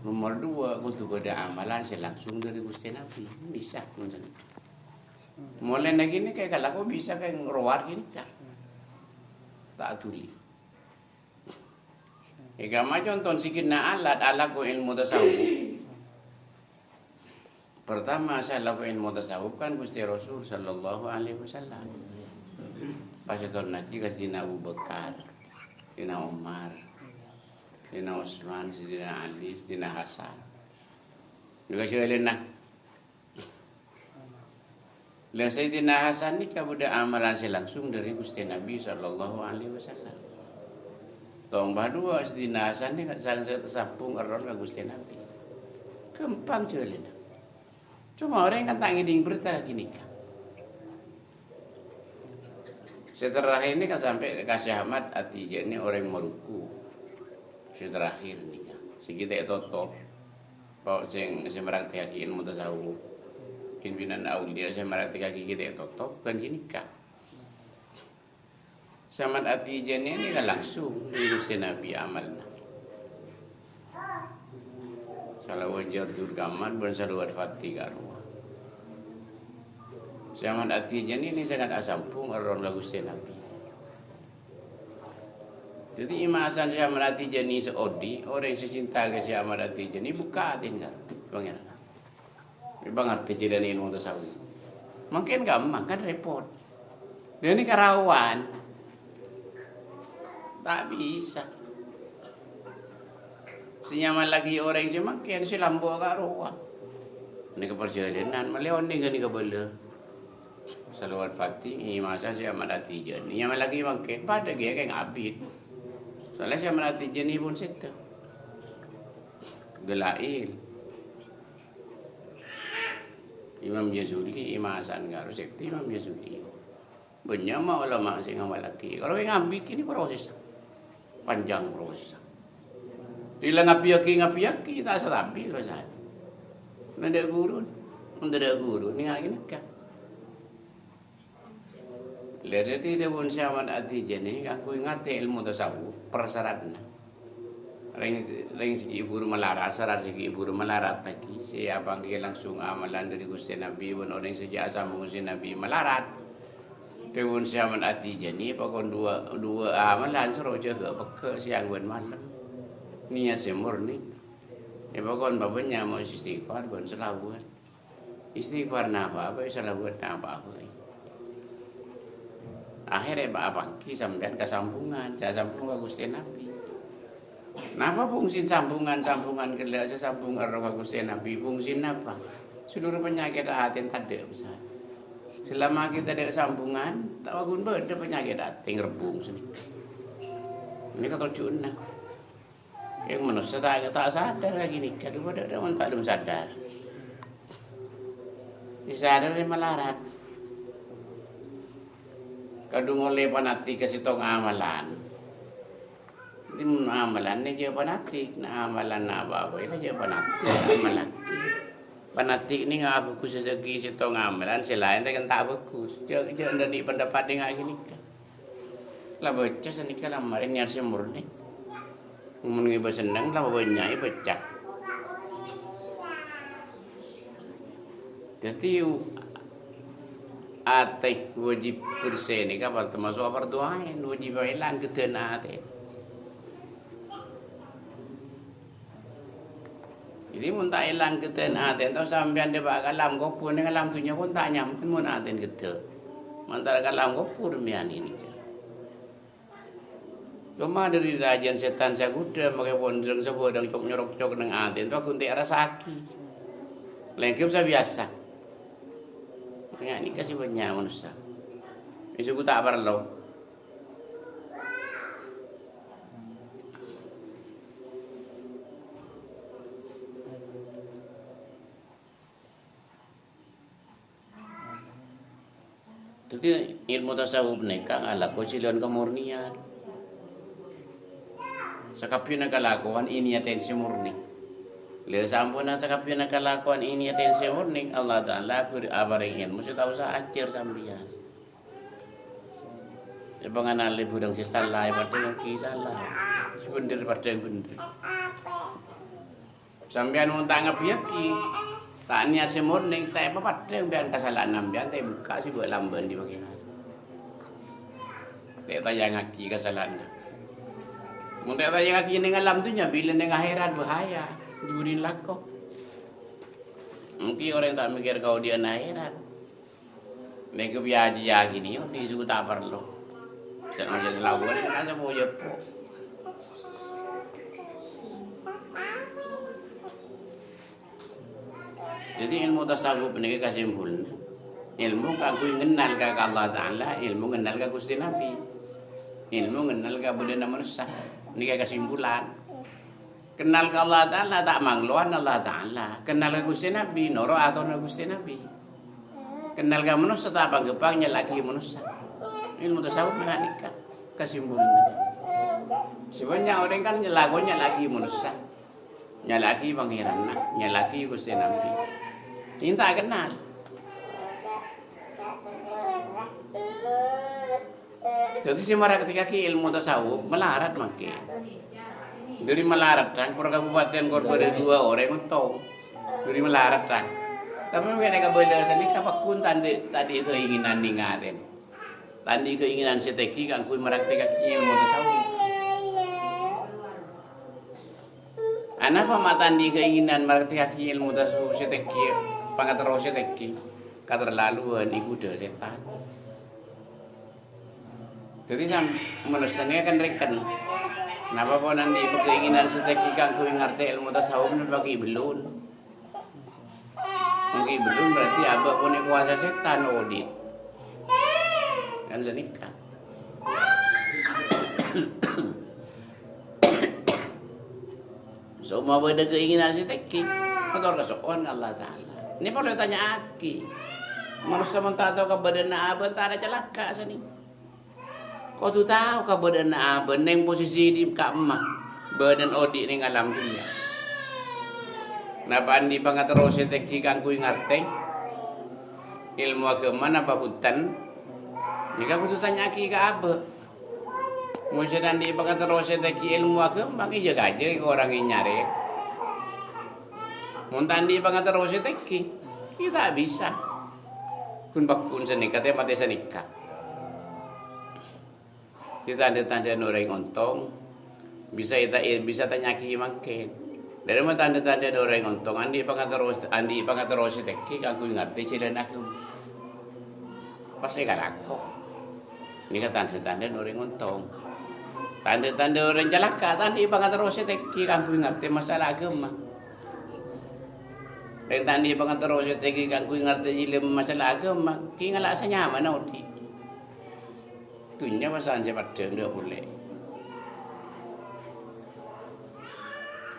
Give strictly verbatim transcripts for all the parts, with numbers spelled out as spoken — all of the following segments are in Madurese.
Nomer dua, kodhu bâdâ amalan sè langsung dâri Ghustè Nabbhi. Bisa, ngontèn. Molaè nèka kèya kalako bisa kèya ngrowat ghânèka. Ta' dhuli. È kamma conto sè ghenna alat alako èlmo tasawuf. Pertama, sè alako èlmo tasawuf kan Ghustè Rasul sallallahu alaihi wasallam. Pas ètolakaghi ka Sayyidina Abu Bakar, Sayyidina Umar, Sayyidina Utsman, Sayyidina Ali, Sayyidina Hasan. Jhughân sè laènna. Lah, Sayyidina Hasan nèka bâdâ amalan sè langsung dâri Ghustè Nabbhi sallallahu alaihi wasallam. Tong bâdua Sayyidina Hasan nèka sè-, sè tasambhung erroh ka Ghustè Nabbhi. Ghâmpang jhâlânna. Coma orèng kan ta' ngèdhing berta ghânèka. Sè terakhir nèka sampè' ka Syekh Ahmad At-Taijani orèng Maluku. Sè terakhir nèka. Sè ghi' ta' ètotop. Pokok sè, sè maraktèkaghi èlmo tasawuf. Pimpinan auliya sè maraktèkaghi ghi' ta' ètotop, kan ghânèka. Syekh Ahmad At-Taijani nèka langsung dâri Ghustè Nabbhi amalna. Shalawat Jawharatul Kamal bân shalawat Fatihah rowa. Syekh Ahmad At-Taijani nèka sanget asambhung erroh ka Ghustè Nabbhi. Dhâddhi, è masa Syekh Ahmad At-Taijani sè odi', orèng sè cinta ka Syekh Ahmad At-Taijani, bukka' atèna ka Pangèran. Mè' pangartè cèdâna èlmo tasawuf. Mangkèn ghâmpang, kan rèpot. Dhâddhi karaowan. Ta' bisa. Sè nyamallaghi orèng sè mangkèn sè lambâ' ka rowa. Nèka parjhâlânan, malè onèng ghânèka bâlâ. Shalawat Fatihah, è masa Syekh Ahmad At-Taijani. Nyamallaghi mangkèn, padâ ghi' kèng abit. Soalnya Syekh Ahmad At-Taijani pon sèdhâ. Dalail. Imam Jazuli, è masa ngarosèt Imam Jazuli. Bânnya' ma' ulama sè ngamallaghi. Kalau yang ngambi kini prosesnya panjang prosesnya. Bila ngabiyagi, ngabiyagi, ta' stabil, Mas. Nanda guru, nanda guru, ini lagi neka. Lha, dhâddhi dhâbuna Syekh Ahmad At-Taijani kaangghuy ngartè èlmo tasawuf, parsaratna. Rèng, rèng sè ghi' bhuru malarat, sarat sè ghi' bhuru malarat lagi, sè apangghi langsung amalan dâri Ghustè Nabbhi bân orèng sè jhâ' asambhung Ghustè Nabbhi malarat. Dhâbuna Syekh Ahmad At-Taijani, pokok duwâ', duwâ' amalan soro jâgâ pegghâ' sèyang bân malem. Niyat sè morni. È, pokok bâbâ nyamo istighfar bân shalawat. Istighfar napa bhâi, shalawat napa bhâi. Akhèrra pa-, apangghi sampèyan kasambhungan, jhâ' sambhung ka Ghustè Nabbhi. Napa fungsin sambhungan-sambhungan ghellâ' sè sambhung aro ka Ghustè Nabbhi? Fungsin napa? Seluruh panyakèt atèna tadâ', Ustaz. Selama kita tadâ' sambhungan, ta' paggun bâdâ panyakèt atè ngrebbhung sanèka. Nèka tojjhuna. Yang manossa ta', ta' sadar lagi nèka, dhu padâ mon ta' dhum sadar. Sè sadar sè malarat. Kadhung ollè panatèk ka sèttong amalan. Dhimma amalan nè jhâ' panatèk, na amalan apa-apa nè jhâ' panatèk, amalan. Panatèk nè nga' bhâghus sè sègi sèttong amalan, sè laèn rèng ta' bhâghus. Jhâ', jhâ' dhâddhi pendapat nè nga' ghânèka. La bâca sanèka la marè niyat sè morni. Mon ngibâ senneng la bânnya'è bâca. Dhâddhi, atè wâjib bersè nèka par-, tamaso' fardhu ain, wâjib èlang ghâddhâna atè. Dhâddhi, mon ta' èlang ghâddhâna atè, ento sampèyan dâpa' ka alam kobhur, nèng alam dhunnya pon ta' nyaman mon atèna ghâddhâ. Mantara ka alam kobhur mèyan nèka. Coma dhâri rajâna sètan sè aghudhâ, makè pon rèng sabâdhâng cok-nyorok cok nèng atè, ento ghun ta' èrassa'aghi. Lèngghi sabiyasa. Nga' nèka sè bânnya' manossa. Èsoro ta' parlo. Dhâddhi, èlmo tasawuf nèka ngalako jhâlân kamornèyan. Sakabbhiyânna kalakowan èniyatè sè morni. Lha, samponna sakabbhiyânna kalakowan èniyatè sè morni, Allah Ta'ala bher-, aparèng èlmo sè ta' osa ajhâr sampèyan. Sè panganalè bhârâng sè sala, èpadhângngaghi sala. Sè bhendher, èpadhâng bhendher. Sampèyan mon ta' ngabbhiyâghi, ta' nèyat sè mornè, ta' èpapaddhâng sampèyan kasala'anna sampèyan, ta' èbukka' sè bâ' lambâ' dhi' Pangèran. Ta' ètanyangaghi kasala'anna. Mon ta' ètanyangaghi neng alam dhunnya, bilâ neng akhèrat bahaya, dhi-budina lako. Èngghi orèng ta' mèkkèr kaodi'ân akhèrat. Nèka pèyajiyâ ghi nèka, dhi' sè ta' parlo. Sè nangès lawan, kasa pojâ po. Dhâddhi, èlmo tasawuf nèka kasimpolna, èlmo kaangghuy ngennal ka, ka Allah Ta'ala, èlmo ngennal ka Ghustè Nabbhi, èlmo ngennal ka bâdâna manossa. Nèka kasimpolan. Kennal ka Allah Ta'ala, ta' manglowan Allah Ta'ala. Kennal ka Ghustè Nabbhi, noro' atorra Ghustè Nabbhi. Kennal ka manossa, ta' pangghâmpang nyèla'aghi manossa. Èlmo tasawuf nèka, nèka kasimpolna. Sè bânnya' orèng kan nyèla-, nyèla'aghi manossa. Nyèla'aghi Pangèranna, nyèla'aghi Ghustè Nabbhi. Ènta kennal. Dhâddhi sè maraktèkaghi èlmo tasawuf malarat mangkèn. Dhâri malarat, Kang, pora kabupatèn kor bâdâ dua orèng ontong. Dhâri malarat, Kang. Tapè mangkèn kabâlâ sanèka pagghun ta' andi', ta' andi' kaènginan nèngalè. Ta' andi' kaènginan sè tèngghi kaangghuy maraktèkaghi èlmo tasawuf. Anapa ma' ta' andi' kaènginan maraktèkaghi èlmo tasawuf sè tèngghi, pangaterro sè tèngghi? Katerlaluwân ègodâ sètan. Dhâddhi, sam-, manossa nèka kan rèken. Napa pon andi' kaènginan sè tèngghi kaangghuy ngartè èlmo tasawuf napa ghi' bellun? Mon ghi' bellun berarti abâ' pon èkobâsa sètan odi'. Kan sanèka. Soma bâdâ kaènginan sè tèngghi, mator kaso'on ka Allah Ta'ala. Nèka parlo ètanya'aghi. Manossa mon ta' tao kabâdâ'ânna abâ' ta' arè calaka' sanèka. Kodhu tao kabâdâ'ânna abâ' neng posisi dhi' ka'emma bâdâna odi' neng alam dhunnya. Napa andi' pangaterro sè tèngghi kaangghuy ngartè èlmo aghâma napa bhunten? Nèka kodhu tanya'aghi ka abâ'. Mon sè andi' pangaterro sè tèngghi èlmo aghâma, iyâ kajâ èkorangè nyarè. Mon ta' andi' pangaterro sè tèngghi, iyâ ta' bisa. Ghun-pagghun sanèka, tè-matè sanèka. Dhâddhi tandhâ-tandhâna orèng ontong bisa èta-, bisa tanya'aghi mangkèn. Dhâri ma tandhâ-tandhâna orèng ontong andi' pangaterro, andi' pangaterro sè tèngghi kaangghuy ngartè jhâlân aghâma. Pas èkalako. Nèka tandhâ-tandhâna orèng ontong. Tandhâ-tandhâna orèng calaka', ta' andi' pangaterro sè tèngghi kaangghuy ngartè masalah aghâma. Rèng ta' andi' pangaterro sè tèngghi kaangghuy ngartè jhâlân masalah aghâma, ghi' ngala' sanyamana odi'. Dhunnya pasalan sè paddhâng dâ' polè.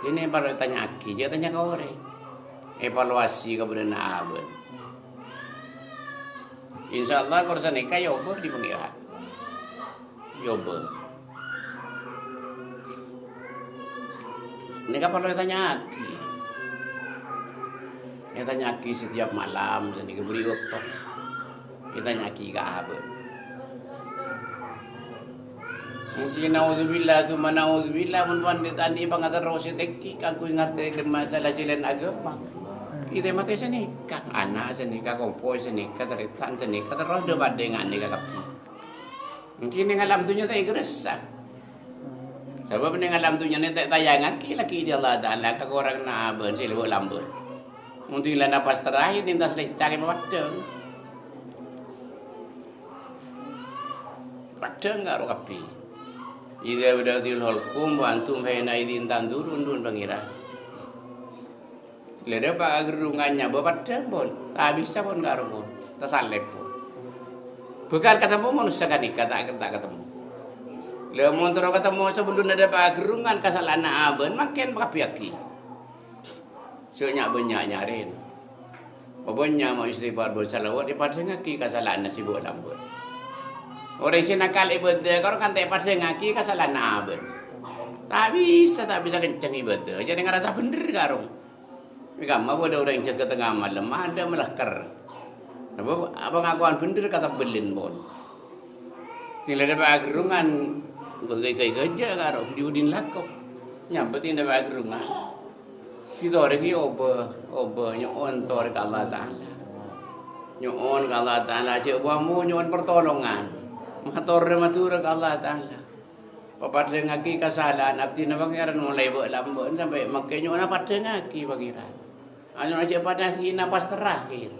Kènè' parlo ètanya'aghi, jhâ' tanya ka orèng. Evaluasi kabâdâ'ânna abâ'. Insyaallah, kor sanèka èobâ dhi' Pangèran. Èobâ. Nèka parlo ètanya'aghi. Ètanya'aghi setiap malam, sanèka bâri' bâkto. Ètanya'aghi ka abâ'. Mungkin naudzubillah, tsumma naudzubillah, mon ta' andi' pangaterro sè tèngghi kaangghuy ngartè masalah jhâlân aghâma. Kita matè sanèka, ana' sanèka, kompoy sanèka, tarètan sanèka, terros dâ' paddhâng nèka kabbhi. Èngghi neng alam dhunnya ta' èkarassa. Sabâb neng alam dhunnya nè ta' ètanya'aghi laghi' dhi' Allah Ta'ala kakoranganna abâ' sè lèbât lambâ'. Mon dhing la napas terakhir, entas lècak èpapaddhâng. Paddhâng karo kabbhi. Idza bariqal hulqum wa antum hina'idzin tanzurun, dun Pangèran. La dâpa' aghârrungan nyabâ paddhâng pon, ta' bisa pon karo pon, tasalèp pon. Bhâkal katemmo manossa ghânèka ta', ta' katemmo. La mon terro katemmo sabellunna dâpa' aghârrungan kasala'anna abâ' mangkèn pakabbhiyaghi. Jhâ' nya'-bânnya' nyarèna. Bânnya' ma' istighfar bân shalawat èpaddhângaghi kasala'anna sè bâ' lambâ'. Orèng sè nakal ibâdâ karo kan ta' èpaddhângaghi kasala'anna abâ'. Ta' bisa, ta' bisa kenceng ibâdâ, jhâ' ngarassa bhender karo. Kamma bâdâ orèng jâgâ tengnga malem, adâ' malèkkèr. Apa, apa ngakowan bhender katebbellin pon. Dhing la dâpa' aghârrungan, ghâ-, ghâ-, ghâjâ' karo, dhi-budina lako. Nyambet dhing dâpa' aghârrungan. Ghi torè ghi obâ, obâ nyo'on torè ka Allah Ta'ala. Nyo'on ka Allah Ta'ala, jhâ' bâ' ambu nyo'on partolongan. Mator Madhurâ ka Allah Ta'ala. Papaddhângaghi kasala'an abdhina Pangèran molaè bâ' lambâ'ân sampè' mangkèn nyo'ona paddhângaghi Pangèran. Anu jhâ' paddhângaghi napas terakhir.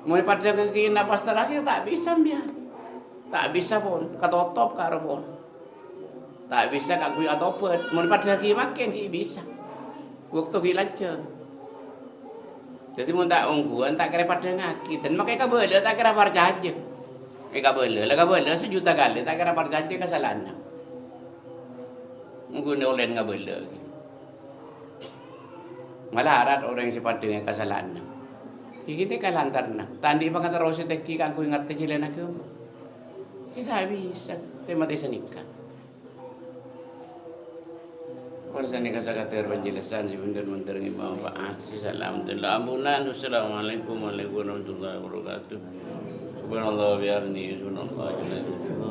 Mon paddhângaghi napas terakhir ta' bisa sampèyan. Ta' bisa pon, katotop karo pon. Ta' bisa kaangghuy atobhât. Mon paddhângaghi mangkèn ghi' bisa. Bâkto ghi' lanjhâng. Dhâddhi mon ta' ongghuwân, ta' kèra èpaddhângaghi. Dân mangkèn kabâlâ ta' kèra parcajâ. È kabâlâ, la kabâlâ sajuta kalè ta' kèra parcajâ kasala'anna. Ongghu nolèn ngabâlâ. Malarat orèng sè paddhângaghi kasala'anna. Ghi' ghânèka lantaranna. Ta' andi' pangaterro sè tèngghi kaangghuy ngartè jhâlân aghâma. Ghi' ta' bisa. Tè-matè sanèka. Pon sanèka sakadhâr panjelasan sè bhender-bhender ngghi manfaat, sè salah bhender. Ampunan. Wassalamualaikum warahmatullahi wabarakatuh. Subhanallah wa bihamdihi, subhanallah.